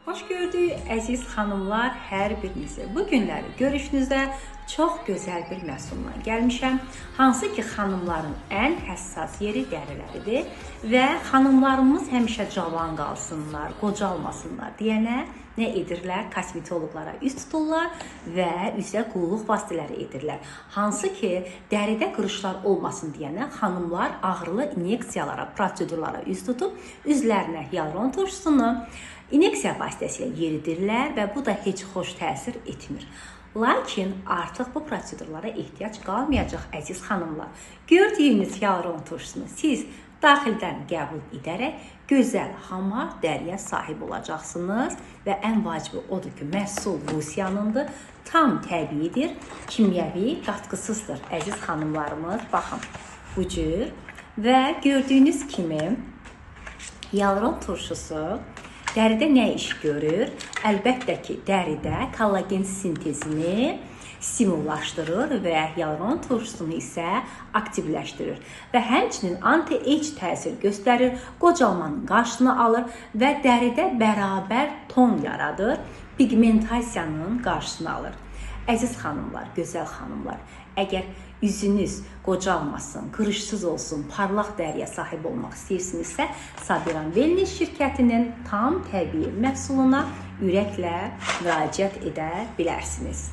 Xoş gördük əziz xanımlar, hər birinizi. Bu günləri görüşünüzdə çox gözəl bir məhsulla gəlmişəm. Hansı ki, xanımların ən həssas yeri dəriləridir və xanımlarımız həmişə cavan qalsınlar, qocalmasınlar deyənə nə edirlər? Kosmetoloqlara üz tuturlar və üzə qulluq vasitələri edirlər. Hansı ki, dəridə qırışlar olmasın deyənə xanımlar ağrılı inyeksiyalara, prosedurlara üz tutub üzlərinə hialuron turşusunu inyeksiya vasitəsilə yeridirlər və bu da heç xoş təsir etmir. Lakin artıq bu prosedurlara ehtiyac qalmayacaq əziz xanımlar. Gördüyünüz hialuron turşusunu siz daxildən qəbul edərək gözəl hamar dəriyə sahib olacaqsınız və ən vacibi odur ki, məhsul Rusiyanındır, tam təbiidir, kimyəvi qatqısızdır əziz xanımlarımız. Baxın, bu cür və gördüyünüz kimi hialuron turşusu dəridə nə iş görür? Əlbəttə ki, dəridə kollagen sintezini stimullaşdırır və hialuron turşusunu isə aktivləşdirir və həmçinin anti-age təsir göstərir, qocalmanın qarşısını alır və dəridə bərabər ton yaradır, piqmentasiyanın qarşısını alır. Əziz xanımlar, gözəl xanımlar, əgər üzünüz qocalmasın, qırışsız olsun, parlaq dəriyə sahib olmaq istəyirsinizsə, Sabiran Wellness şirkətinin tam təbii məhsuluna ürəklə müraciət edə bilərsiniz.